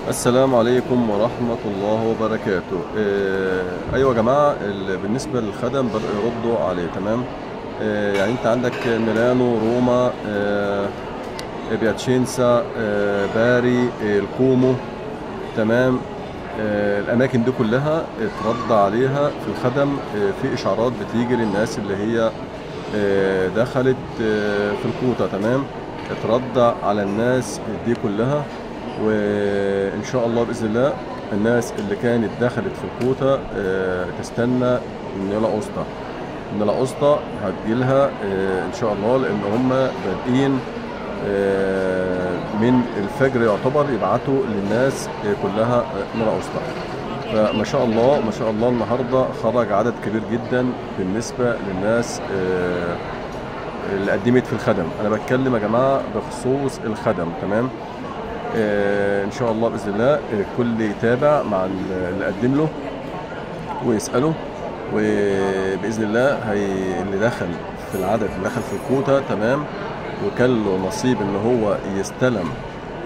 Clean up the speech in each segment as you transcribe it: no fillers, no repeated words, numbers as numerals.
السلام عليكم ورحمة الله وبركاته. ايوه يا جماعة، بالنسبة للخدم بدأوا يردوا عليه، تمام. يعني انت عندك ميلانو، روما، بياتشينزا، باري، الكومو، تمام. الاماكن دي كلها اترد عليها في الخدم. في اشعارات بتيجي للناس اللي هي دخلت في الكوتا، تمام. اترد على الناس دي كلها، وان شاء الله باذن الله الناس اللي كانت دخلت في الكوتا تستنى nulla osta. nulla osta هتجيلها ان شاء الله، لان هم بادئين من الفجر يعتبر يبعتوا للناس كلها nulla osta. فما شاء الله ما شاء الله النهارده خرج عدد كبير جدا بالنسبة للناس اللي قدمت في الخدم. انا بتكلم يا جماعة بخصوص الخدم، تمام. ان شاء الله باذن الله الكل يتابع مع اللي قدم له ويساله، وباذن الله هي اللي دخل في العدد اللي دخل في الكوتا، تمام، وكان له نصيب ان هو يستلم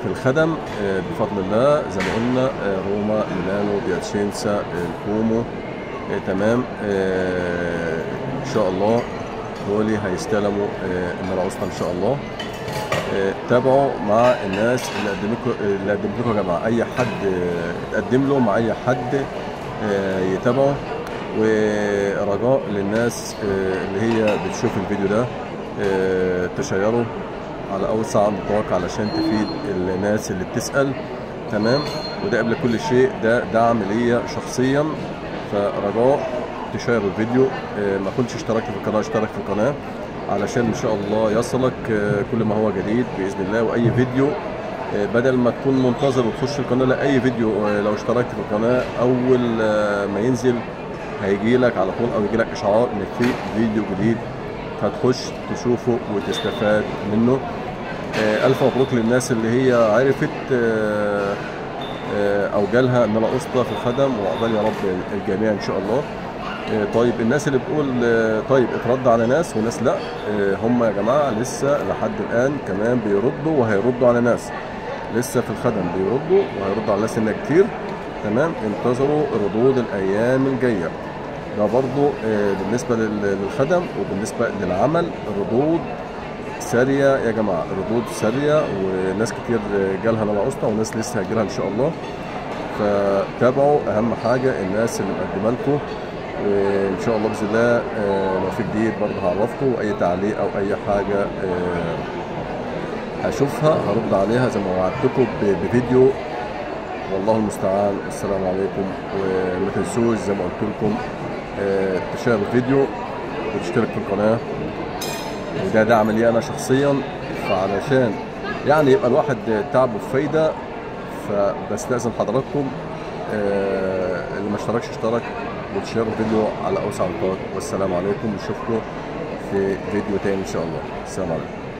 في الخدم بفضل الله. زي ما قلنا روما، ميلانو، بياتشينزا، الكومو، تمام. ان شاء الله دول هيستلموا ال nulla osta ان شاء الله. تابعوا مع الناس اللي قدمت لكم يا جماعة، اي حد اتقدم له مع اي حد يتابعه. ورجاء للناس اللي هي بتشوف الفيديو ده تشيره على اوسع نطاق علشان تفيد الناس اللي بتسأل، تمام. وده قبل كل شيء ده دعم ليا شخصيا، فرجاء تشير الفيديو. ما كنتش اشتركت في القناة اشترك في القناة علشان ان شاء الله يصلك كل ما هو جديد باذن الله. واي فيديو بدل ما تكون منتظر وتخش القناة، لا، اي فيديو لو اشتركت في القناة اول ما ينزل هيجي لك على طول، او يجي لك اشعار ان في فيديو جديد، هتخش تشوفه وتستفاد منه. الف مبروك للناس اللي هي عرفت او جالها nulla osta في الخدم، وعقبال يا رب الجميع ان شاء الله. طيب الناس اللي بتقول طيب اترد على ناس وناس لا، هم يا جماعة لسه لحد الان كمان بيردوا وهيردوا على ناس لسه في الخدم، بيردوا وهيردوا على ناس هنا كتير، تمام. انتظروا ردود الايام الجاية. ده برضو بالنسبة للخدم. وبالنسبة للعمل الردود ساريه يا جماعة، الردود ساريه، وناس كتير جالها nulla osta وناس لسه هيجيلها ان شاء الله. فتابعوا، اهم حاجة الناس اللي مقدمه لكم، وان شاء الله باذن الله لو في جديد برضه هعرفكم. واي تعليق او اي حاجة هشوفها هرد عليها زي ما وعدتكم بفيديو. والله المستعان. السلام عليكم، وما تنسوش زي ما قلت لكم تشير الفيديو وتشترك في القناة، وده دعم لي انا شخصيا، فعلشان يعني يبقى الواحد تعبه في فايده. فبستأذن حضراتكم اللي ما اشتركش اشترك، وتشير الفيديو على اوسع نطاق. والسلام عليكم، نشوفكم في فيديو تاني ان شاء الله. السلام عليكم.